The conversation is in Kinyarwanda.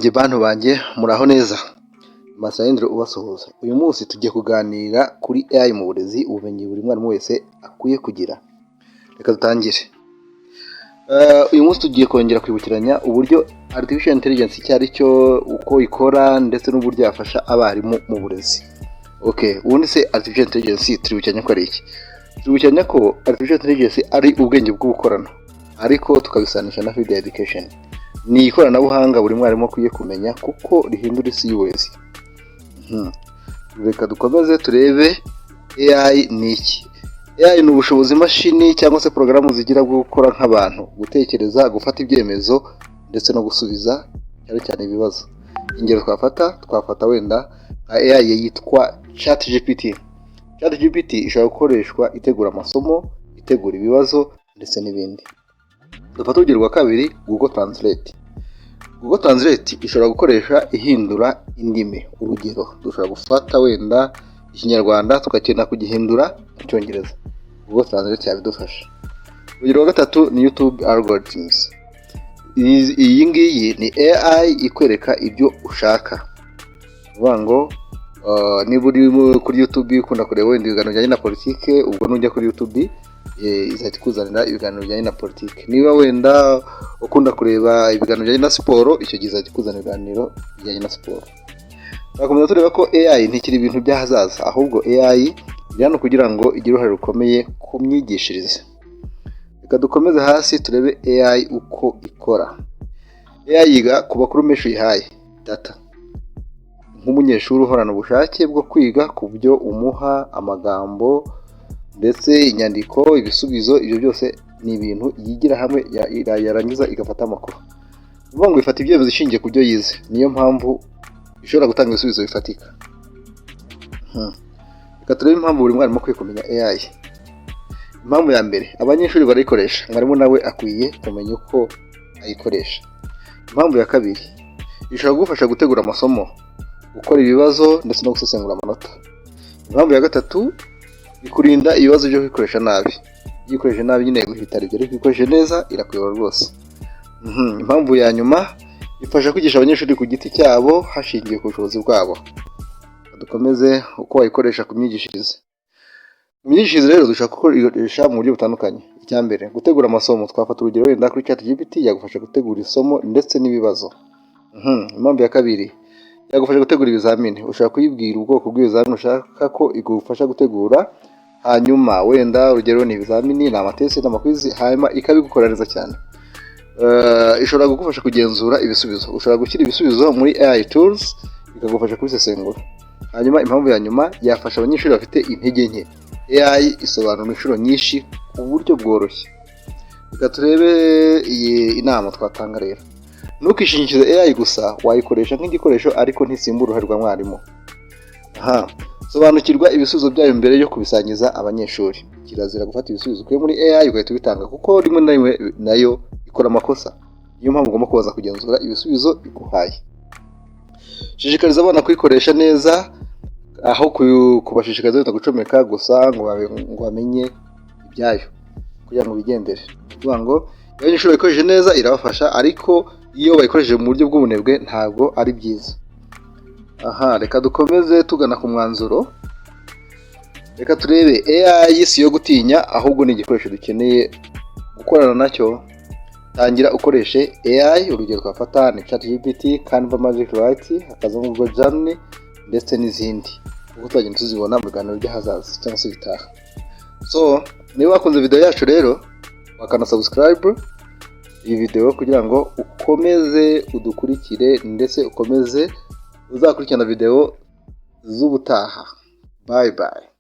Banjye, bantu banjye, muraho neza? Masayindre ubasuhuza. Uyu munsi tugiye kuganira kuri AI mu burezi, ubumenyi buri mwarimu wese akwiye kugira. Reka dutangire. Uyu munsi tugiye kongera kwibukiranya uburyo artificial intelligence icyo ari cyo, uko ikora, ndetse n'uburyo yafasha abarimu mu burezi. Okay, ubundi se artificial intelligence turibukiranya ko ari iki? Turibukiranya ko artificial intelligence ari ubwenge bw'ubukorano, ariko tukabisanisha na field education. Ni ikoranabuhanga buri mwarimu akwiye kumenya kuko rihindura isi y'uburezi. Reka dukomeze turebe AI ni iki. AI ni ubushobozi imashini cyangwa se porogaramu zigira bwo gukora nk'abantu, gutekereza, gufata ibyemezo ndetse no gusubiza cyane cyane ibibazo. Ingero twafata wenda nka AI yitwa ChatGPT. ChatGPT ishobora gukoreshwa itegura amasomo, itegura ibibazo ndetse n'ibindi. Dufate urugero rwa kabiri, Google Translate. Google Translate ishobora gukoresha ihindura indimi. Urugero, dushobora gufata wenda Ikinyarwanda tugakenera kugihindura mu Cyongereza. Google Translate yabidufasha. Urugero rwa gatatu ni YouTube algorithms. Iyi ngiyi ni AI ikwereka ibyo ushaka. Ni ukuvuga ngo niba uri kuri YouTube ukunda kureba wenda ibiganiro bijyanye na politike, ubwo nujya kuri YouTube izahita ikuzanira ibiganiro bijyanye na politike. Niba wenda ukunda kureba ibiganiro bijyanye na siporo, icyo gihe izajya ikuzanira ibiganiro bijyanye na siporo. Twakomeza tureba ko AI ntikiri ibintu by'ahazaza, ahubwo AI iri hano kugira ngo igire uruhare rukomeye ku myigishirize. Reka dukomeze hasi turebe AI uko ikora. AI yiga ku makuru menshi uyihaye, data. Nk'umunyeshuri uhorana ubushake bwo kwiga ku byo umuha, amagambo ndetse inyandiko, ibisubizo, ibyo byose ni ibintu yigira hamwe, yarangiza igafata amakuru. Ni ukuvuga ngo ifata ibyemezo ishingiye ku byo yize, niyo mpamvu ishobora gutanga ibisubizo bifatika. Reka turebe impamvu buri mwarimu akwiye kumenya AI. Impamvu ya mbere, abanyeshuri barayikoresha, mwarimu nawe akwiye kumenya uko ayikoresha. Impamvu ya kabiri, ishobora kugufasha gutegura amasomo, gukora ibibazo ndetse no gusesengura amanota. Impamvu ya gatatu, ikurinda ibibazo byo kwikoresha nabi. Iyo uyikoresheje nabi nyine guhita ibyo, ariko iyo uyikoresheje neza irakuyobora rwose. Impamvu ya nyuma, ifasha kwigisha abanyeshuri ku giti cyabo hashingiwe ku bushobozi bwabo. Dukomeze uko wayikoresha ku myigishirize. Mu myigishirize rero dushobora gukoresha mu buryo butandukanye. Icya mbere, gutegura amasomo. Twafata urugero wenda kuri ChatGPT, yagufasha gutegura isomo ndetse n'ibibazo. Impamvu ya kabiri, yagufasha gutegura ibizamini. Ushobora kuyibwira ubwoko bw'ibizamini ushaka ko igufasha gutegura, hanyuma wenda urugero ni ibizamini, ni amatest n'amaquiz, hanyuma ikabigukorera neza cyane. Ishobora kugufasha kugenzura ibisubizo. Ushobora gushyira ibisubizo muri AI tools ikagufasha kubisesengura. Hanyuma impamvu ya nyuma, yafasha abanyeshuri bafite intege nke. AI isobanura inshuro nyinshi ku buryo bworoshye. Reka turebe iyi inama twatanga rero. Ntukishingikirize AI gusa, wayikoresha nk'igikoresho ariko ntisimbura uruhare rwa mwarimu. Aha, sobanukirwa ibisubizo byayo mbere yo kubisangiza abanyeshuri. Kirazira gufata ibisubizo ukuye muri AI ugahita ubitanga, kuko rimwe na rimwe nayo ikora amakosa. Niyo mpamvu ugomba kubanza kugenzura ibisubizo iguhaye. Shishikariza abana kuyikoresha neza aho kubashishikariza wenda gucomeka gusa ngo bamenye ibyayo kugira ngo bigendere. Ni ukuvuga ngo iyo abanyeshuri bayikoresheje neza irabafasha, ariko iyo bayikoresheje mu buryo bw'ubunebwe ntabwo ari byiza. Aha, reka dukomeze tugana ku mwanzuro. Reka turebe, AI si iyo gutinya, ahubwo ni igikoresho dukeneye gukorana nacyo. Tangira ukoreshe AI. Urugero twafata ni ChatGPT, Canva Magic Write, hakazamo Google Gemini ndetse n'izindi, kuko tuzagenda tuzibona mu biganiro by'ahazaza cyangwa se bitaha. So niba wakunze video yacu rero, wakanda subscribe iyi video kugira ngo ukomeze udukurikire, ndetse ukomeze uzakurikirana video z'ubutaha. Bye bye.